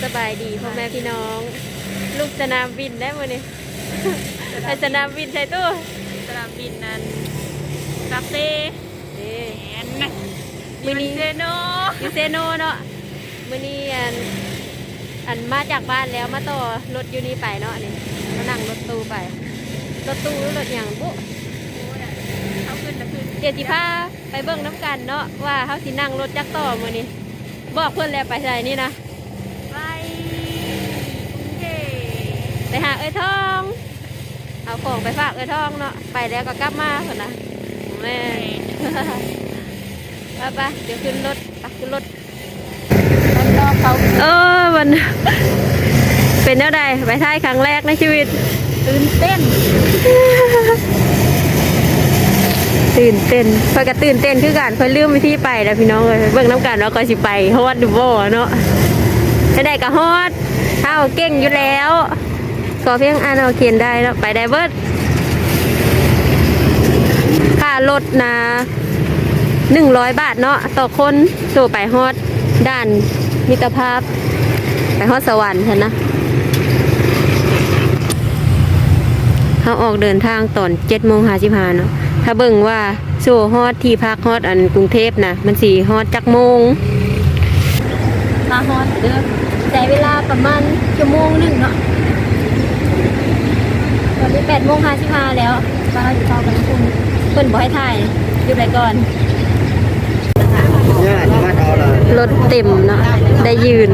ສະບາຍດີພໍ່ແມ່ພີ່ນ້ອງ ລູກສະໜາມບິນໄດ້ມື້ນີ້ ໄປສະໜາມບິນໃສຕູ້? ສະໜາມບິນນັ້ນ ກາເຊ ເດ້ ແມ່ນ ມື້ນີ້ຢູ່ເຊໂນ ຢູ່ເຊໂນເນາະ. ມື້ນີ້ອັນ ອັນມາຈາກບ້ານແລ້ວ ມາຕໍ່ລົດຢູ່ນີ້ໄປເນາະ ນີ້ ມານັ່ງລົດຕູ້ໄປ. ລົດຕູ້ຫຼືລົດຫຍັງບຸ? ເຮົາຂຶ້ນລະຂຶ້ນ ດຽວຊິພາໄປເບິ່ງນຳກັນເນາະ ວ່າເຮົາຊິນັ່ງລົດຈັກຕໍ່ມື້ນີ້. ບອກເພິ່ນແລ້ວ ໄປໃສນີ້ນະ? ໄປກຸງເທບ ໄປຫາເອື້ອຍທອງ ເອົາຂອງໄປຝາກເອື້ອຍທອງເນາະ ໄປແລ້ວກໍກັບມາພຸ້ນນະ. ແມ່ນ ໄປໆ ດຽວຂຶ້ນລົດ ໄປຂຶ້ນລົດ. ເອີ ມັນເປັນແນວໃດ ໄປໄທຄັ້ງແລກໃນຊີວິດ? ຕື່ນເຕັ້ນ ຕື່ນເຕັ້ນ ຂ້ອຍກໍຕື່ນເຕັ້ນຄືກັນ ຂ້ອຍລືມວິທີໄປແລ້ວພີ່ນ້ອງເອີຍ. ເບິ່ງນຳກັນວ່າຂ້ອຍຊິໄປຮອດຫຼືບໍ່ເນາະ. ຈັ່ງໃດກໍຮອດ ເຮົາເກັ່ງຢູ່ແລ້ວ. ຂໍພຽງອ່ານເອົາຂຽນໄດ້ເນາະ ໄປໄດ້ເບິດ. ຄ່າລົດນະ ໜຶ່ງຮ້ອຍບາດເນາະ ຕໍ່ຄົນ ໂຕໄປຮອດດ່ານມິດຕະພາບ ໄປຮອດສະຫວັນຊັ້ນນະ. ເຮົາອອກເດີນທາງຕອນເຈັດໂມງຫ້າສິບຫ້າເນາະ ຖ້າເບິ່ງວ່າ ໂຊຮອດທີ່ພັກ ຮອດອັນກຸງເທບນະ ມັນຊິຮອດຈັກໂມງ? ມາຮອດເດີ ໃຊ້ເວລາປະມານຊົ່ວໂມງໜຶ່ງເນາະ. ຕອນນີ້ແປດໂມງຫ້າສິບຫ້າແລ້ວ ວ່າເຮົາຊິເຂົ້າໄປນຳເພິ່ນ ເພິ່ນບໍ່ໃຫ້ຖ່າຍ ຢຸດໄວ້ກ່ອນ. ລົດເຕັມເນາະ ໄດ້ຢືນ.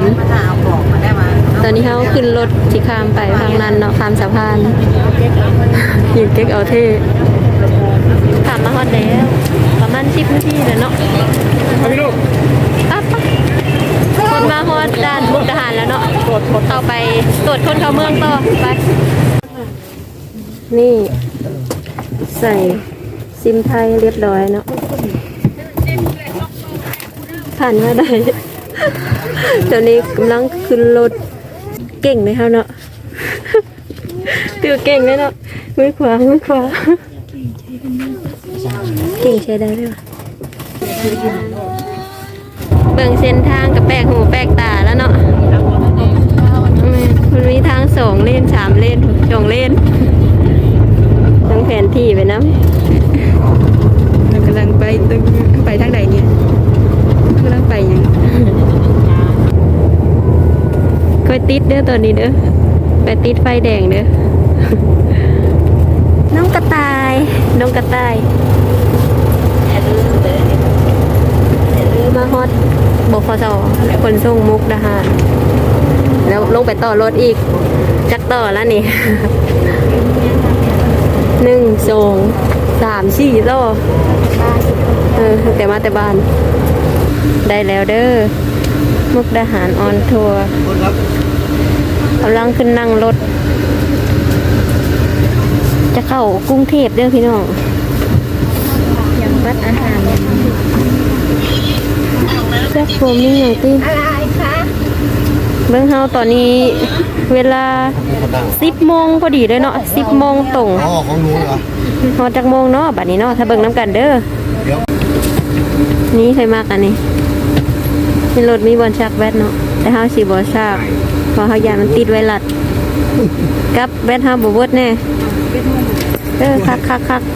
ຕອນນີ້ເຮົາຂຶ້ນລົດຊິຂ້າມໄປທາງນັ້ນເນາະ ຂ້າມສະພານ ຍິງເກັກເອົາເທ່. ຂ້າມມາຮອດແລ້ວ ປະມານສິບນາທີແລ້ວເນາະ. ໄປໆ ຄົນມາຮອດດ່ານມຸກດາຫານແລ້ວເນາະ ເຂົ້າໄປກວດຄົນເຂົ້າເມືອງຕໍ່ ໄປ. ນີ້ໃສ່ຊິມໄທຮຽບຮ້ອຍເນາະ ຜ່ານມາໄດ້. ຕອນນີ້ກຳລັງຂຶ້ນລົດ ເກັ່ງເດ້ເຮົາເນາະ ຖືເກັ່ງເດ້ເນາະ ມືຂວາ ມືຂວາ ເກັ່ງໃຊ້ໄດ້ເດີ້. ເບິ່ງເສັ້ນທາງກໍແປກຫູແປກຕາແລ້ວເນາະ. ແມ່ນ ມັນມີທາງສອງເລນ ສາມເລນ ສອງເລນ ຕັ້ງແຜນທີ່ໄປນຳ. ເຮົາກຳລັງໄປ ໄປທາງໃດນີ້? ເຮົາກຳລັງໄປຫຍັງ? ຂ້ອຍຕິດເດີ້ຕອນນີ້ເດີ້ ໄປຕິດໄຟແດງເດີ້. ນ້ອງກະຕ່າຍ ນ້ອງກະຕ່າຍ ມາຮອດ ບຂສ ຂົນສົ່ງມຸກດາຫານ ແລ້ວລົງໄປຕໍ່ລົດອີກ ຈັກຕໍ່ລະນີ້? ໜຶ່ງ ສອງ ສາມ ສີ່ຕໍ່ ເອີ ແຕ່ມາແຕ່ບ້ານ. ໄດ້ແລ້ວເດີ້ ມຸກດາຫານອອນທົວ ກຳລັງຂຶ້ນນັ່ງລົດ ຈະເຂົ້າກຸງເທບເດີ້ພີ່ນ້ອງ. ຍັງບັດອາຫານ ແຊບບໍ່ມີຫຍັງຕິ? ເບິ່ງເຮົາຕອນນີ້ເວລາສິບໂມງພໍດີເລີຍເນາະ ສິບໂມງຕົງ. ອໍ ຂອງໜູເຫຼືອ ຮອດຈັກໂມງເນາະ ບາດນີ້ເນາະ ຖ້າເບິ່ງນຳກັນເດີ້. ນີ້ຂ້ອຍມັກອັນນີ້ ມີລົດມີບ່ອນສາກແບັດເນາະ ແຕ່ເຮົາຊິບໍ່ສາກ ເພາະເຮົາຢ້ານມັນຕິດໄວຣັສ ກັບແບັດເຮົາບໍ່ເບິດແນ່. ເອີ ຄັກໆ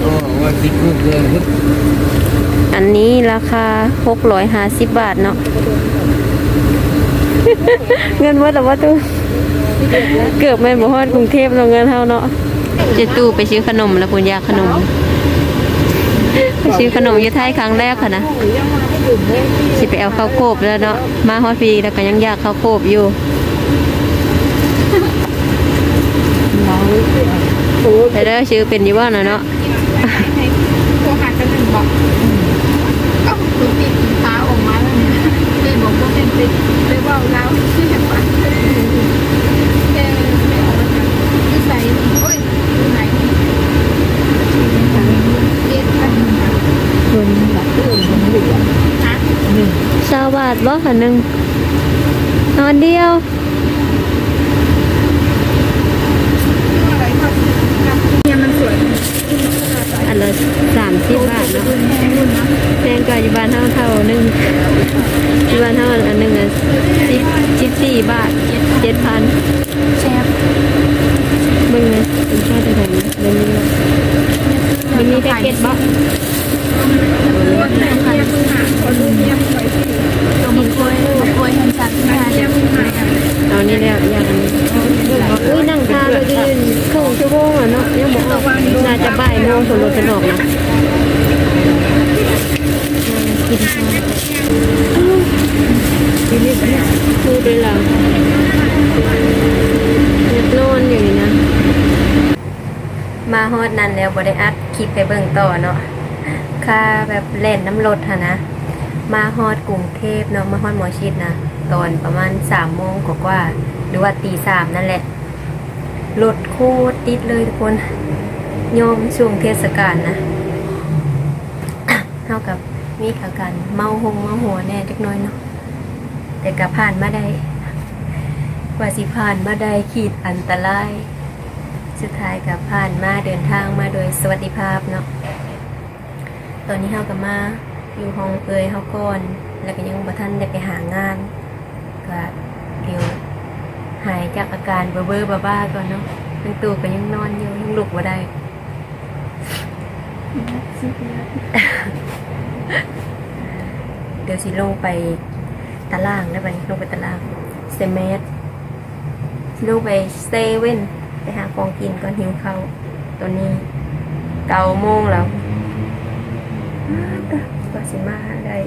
ໆ ອັນນີ້ລາຄາຫົກຮ້ອຍຫ້າສິບບາດເນາະ. ເງິນໝົດແລ້ວບໍ່ຕູ້? ເກືອບແມ່ນບໍ່ຮອດກຸງເທບເນາະ ເງິນເຮົາເນາະ. ເຈຕູ້ໄປຊື້ຂະໜົມແລ້ວພຸ້ນ ຢາກຂະໜົມ ໄປຊື້ຂະໜົມຢູ່ໄທຄັ້ງແລກຫັ້ນນະ ຊິໄປເອົາເຂົ້າໂຄບແລ້ວເນາະ. ມາຮອດພີ້ແລ້ວກໍຍັງຢາກເຂົ້າໂຄບຢູ່. ໄປເດີ້ ຊື່ເປັນຢູ່ບໍ່ນະເນາະ? ໂທຫາຈັກໜຶ່ງບໍ? ເອົ້າ ໂຕຕິດຟ້າອອກມາແລ້ວນີ້ ເປັນບໍ່ ບໍ່ເປັນ ໄປເວົ້າລາວ ແຕ່ ແຕ່ ຢູ່ໃສ? ໂອ້ຍ ຢູ່ໃນ ເຈັດພັນ ເພິ່ນ ຊາວບາດບໍ ຄັນໜຶ່ງ ນອນດຽວ. ອັນລະສາມສິບບາດເນາະ ແພງກວ່າຢູ່ບ້ານເຮົາເທົ່າໜຶ່ງ. ຢູ່ບ້ານເຮົາອັນໜຶ່ງອະ ສິບ ສິບສີ່ບາດ. ເຈັດພັນ ແຊບ ເບິ່ງນະ ເປັນຊາດໃດໆ ເບິ່ງນີ້ເນາະ ມັນມີແພັກເກັດບໍ່? ເອົານີ້ແຫຼະ ຢາກອັນນີ້ ອຸ້ຍ ນັ່ງຖ້າເລີຍ ເຄິ່ງຊົ່ວໂມງແລ້ວເນາະ ຍັງບໍ່ອອກ ໜ້າຈະບ່າຍໂມງພຸ້ນ ລົດເພິ່ນອອກນະ ກິນ ຮູ້ໄດ້ລະ ຍັງນອນຢູ່ນີ້ນະ. ມາຮອດນັ້ນແລ້ວບໍ່ໄດ້ອັດຄລິບໃຫ້ເບິ່ງຕໍ່ເນາະ ຄາແບບແລ່ນນຳລົດຫັ້ນນະ. ມາຮອດກຸງເທບເນາະ ມາຮອດໝໍຊິດນະ ຕອນປະມານສາມໂມງກວ່າໆ ຫຼືວ່າຕີສາມນັ້ນແຫຼະ. ລົດໂຄດຕິດເລີຍທຸກຄົນ ຍ້ອນຊ່ວງເທດສະການນະ. ເຮົາກໍມີອາການເມົາຫົງເມົາຫົວແດ່ຈັກໜ້ອຍເນາະ ແຕ່ກໍຜ່ານມາໄດ້. ກວ່າຊິຜ່ານມາໄດ້ຂີດອັນຕະລາຍ ສຸດທ້າຍກໍຜ່ານມາ ເດີນທາງມາໂດຍສະຫວັດດີພາບເນາະ. ຕອນນີ້ເຮົາກໍມາຢູ່ຫ້ອງເອື້ອຍເຮົາກ່ອນ ແລ້ວກໍຍັງບໍ່ທັນໄດ້ໄປຫາງານ ກໍດຽວຫາຍຈາກອາການເບີໆບ້າໆກ່ອນເນາະ. ທັງຕູ້ກໍຍັງນອນຢູ່ ຍັງລຸກບໍ່ໄດ້. ດຽວຊິລົງໄປຕະລ່າງແລ້ວ ບັດນີ້ລົງໄປຕະລ່າງ ໃສ່ແມສ ຊິລົງໄປເຊເວັ່ນ ໄປຫາຂອງກິນກ່ອນ ຫິວເຂົ້າ. ຕອນນີ້ເກົ້າໂມງແລ້ວ ກວ່າຊິມາໄດ້.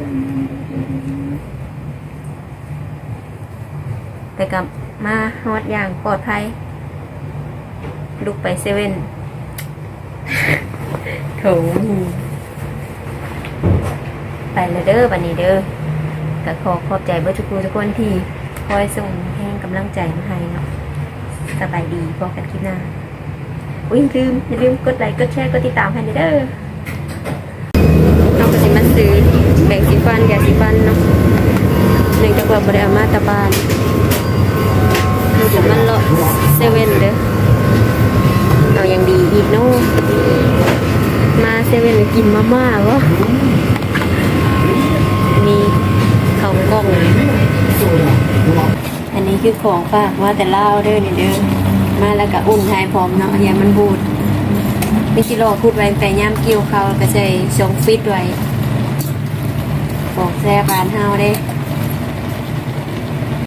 ແຕ່ກໍມາຮອດຢ່າງປອດໄພ ລຸກໄປເຊເວັ່ນ ໂຖ ໄປແລ້ວເດີ ບັດນີ້ເດີ. ກໍຂໍຂອບໃຈເບິດທຸກຜູ້ທຸກຄົນທີ່ຄອຍສົ່ງແຮງກຳລັງໃຈມາໃຫ້ເນາະ. ສະບາຍດີ ພໍ້ກັນຄລິບໜ້າ. ອຸ້ຍ ລືມ ຢ່າລືມກົດໄລ ກົດແຊ ກົດຕິດຕາມໃຫ້ແດ່ເດີ. ເຮົາກໍຊິມາຊື້ແປງສີຟັນ ຢາສີຟັນເນາະ ເນື່ອງຈາກວ່າບໍ່ໄດ້ເອົາມາແຕ່ບ້ານ. ເຮົາຊິມາເລາະເຊເວັ່ນເດີ. ເອົາຫຍັງດີອີກເນາະ? ມາເຊເວັ່ນກໍກິນມາມ່າບໍ? ມີເຂົ້າກ່ອງ. ອັນນີ້ຄືຂອງຝາກມາແຕ່ລາວເດີນີ້ເດີ. ມາແລ້ວກະອຸ່ນໃຫ້ພ້ອມເນາະ ຢ້ານມັນບູດ. ມີຊິລໍຂຸດໄວ້ແຕ່ຍາມກ່ຽວເຂົ້າ ແລ້ວກະໃສ່ຊ່ອງຟຣີດໄວ້. ຂອງແຊບບ້ານເຮົາເດ້.